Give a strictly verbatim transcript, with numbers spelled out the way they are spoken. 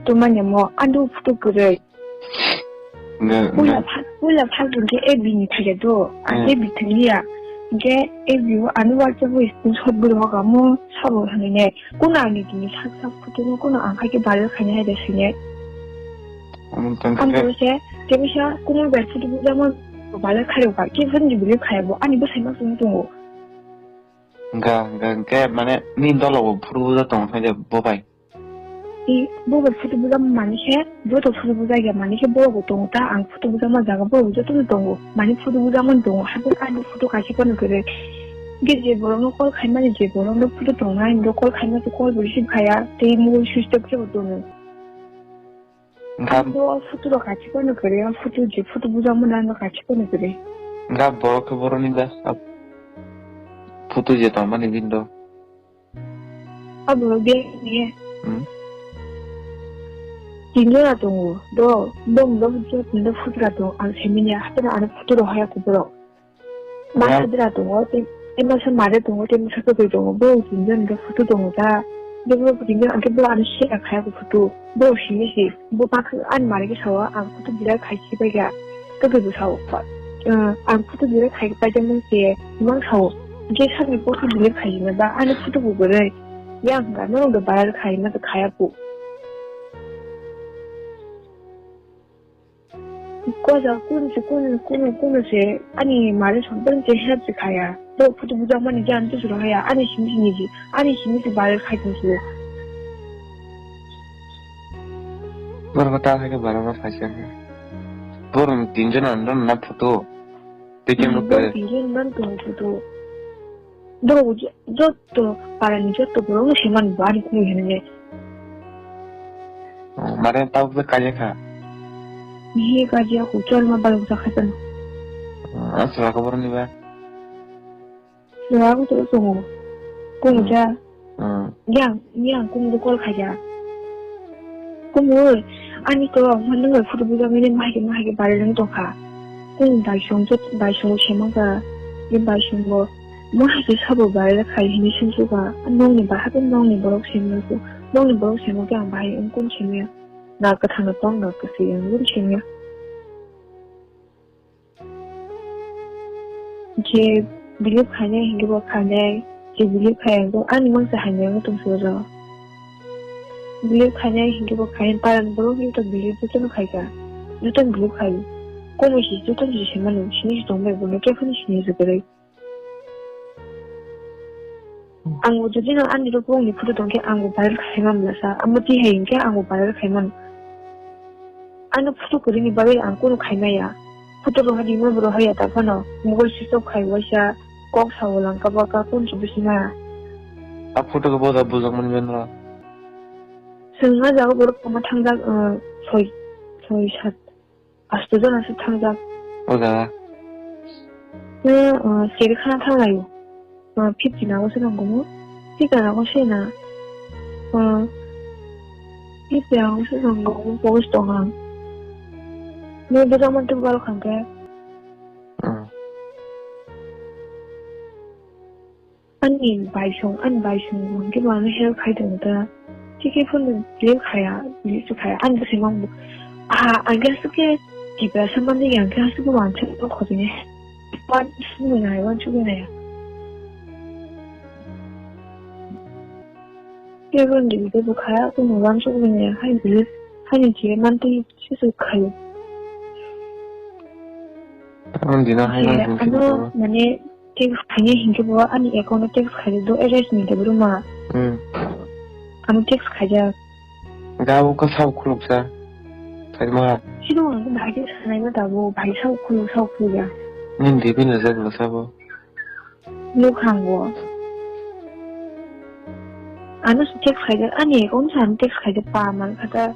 Tumanya mo, ando photo kwrwi. Nga, Puila nga. Phak, puila phak hwnkhe A B ni thaiya do. Ang Hmm. A B thangya. Hwnkhe A B o ano WhatsApp o screenshot bwrwi hoka mo sabo hwnwi ne. Kuno ani tini sak sak photo no kuno ang khaikhe viral khaina hai da sine. Ang tong Ang khe. Bo se, tebisa kumui bai photo bujama viral khairokha. Khe phone ni bwrwi khaya bo. Ani bwsai ma sung tongo. Nga, nga, nga, mane, ni dolo bo photo buja tong thai de bo bai. I, bo bai photo buja mani khe, bo to photo buja ya mani khe, bo bo tongo ta, ang photo buja ma jaga bo joto no tongo. Mani photo buja man tongo, haikhe ani photo kaisa phano kwrwi. Ge je borok no call khaimani je borok no photo tongnai, bo call khaima se call bo receive khaya, tei mobile switch off se bo tongo. Nga. Ang bo photo rok kaisa phano kwrwi, ang photo je photo buja mani ang kaisa phano kwrwi. Nga borok khe borok ni da, photo je tongmani bindo. Abo biyang ni. Hmm. Tinjora tongo. Do, bong do, do, do, phutra tongo. Ang semini, hapena ano phutra haya kuburo. Ma Ya. Hadra tongo, te, te masa mare tongo, te masa kotoi tongo. Bo tinjon do phutu tongo ta. Bo, bo tinjon, ang ke bo ano share khaya ko phutu. Bo sini si. Bo ma khe ani mare khe sawa, ang photo viral khai si bai ya. Khe khe bo sawa. Eh, ang photo viral khai pai jang nang se, mang sawa. Je sani photo viral khai na ba, ani photo bo bwrwi. Yang ga no do viral khai na khaya bo. Koja kun se kun, kun, kun se ani mare songpen se help se khaya. Bo photo buja mani jan tu suru haya, ani sini sini ji, ani sini se viral khai tu suru. Borok ta hai khe bara bara khaisa khe. Borok ni tinjon ano na photo. Tei khe Hmm, no borok khe. Tinjon nan tu photo. Borok jo-, jotto parani jotto borok no se man bo ani kunu hwnwi. Oh, mare tabuk khe kaijak kha? Mihi kaijak kho, chwlma balok jak kha chwng. Oh, aswk khe borok ni ba? Chwla bo chwla tongo. Kung Hmm. Ja. Hmm. Yang, yang kung bo call khaijak. Kung oi, ani to, ma nung bai photo bujak nini mahai khe, mahai khe bare nung tongkha. Kung bai song jot, bai song se mangkha. Ye bai song bo, mahai khe sabo bare khai hini sung suka. Nong ni bahai khe nong ni borok se mangkha. Nong ni borok se mangkha ang bahai wng kung se mangya. Na kwthang no tong na kwswi ang wng se mangya. Je believe khainai hinkhe bo khainai, je believe khaiya hinkhe ani mangsa hamya wngwi tongsi oro. Believe khainai hinkhe bo khainai, parani borok hinkhe believe jotono khaikha, jotono believe khaio. Kono se jotono se se mano, sini se tongbai bono khe phano sini se kwrwi. Ang bo jodi no ani rok bongni photo tongkhe ang bo viral khai man bwlasa. Amo twi hai hinkhe ang bo viral khai mano. Ano photo kwrwini bagwi ang kunu khai maya. Photo rohorima bo rohorya ta phano. Mobile switch off khai waisa kok sao langka baka kun se bisina. A photo khe boda bujak mani benro. Chwng a jaga borok kwma thangjak, uh, soi, soi sat. Asto jona se thangjak. O jaga. Te, uh, seri khana thanglaio. Uh, fifty nago se nangkukgo. Fifty nago se na. Uh, fifty nago se nangkukgo, post tong ang. Ni bwsa mantwi balo khangkhe. Hmm. Ani bai song, ani bai song, hwnkhe bo ano help khai tongo ta. Tei khe phano delete khaya, delete se khaya. Ani bwsai mang bo, ah, ang khe aswk khe Tiprasa manliya, ang khe aswk khe uansuk tong kho tini. Uansuk nai, uansuk nai. Khe phano delete bo khaya, kunu uansuk nai, hai delete, hai ni je mantwi se se khayo. Ang dina hai Khe mang ano, mane, text khainai hinkhe bo ani account o text khaijak do, address ni de bwrwma. Hmm. Ano text khaijak. Gabo khe sao khuluksa. Khaima. Sino ang bahai khe sanai ma dabo, bahai sao khuluk, sao khuluk ya. Nini D P no jak no sabo. Nuk hango. Ano se text khaijak, ani account sa ano text khaijak pa man khata.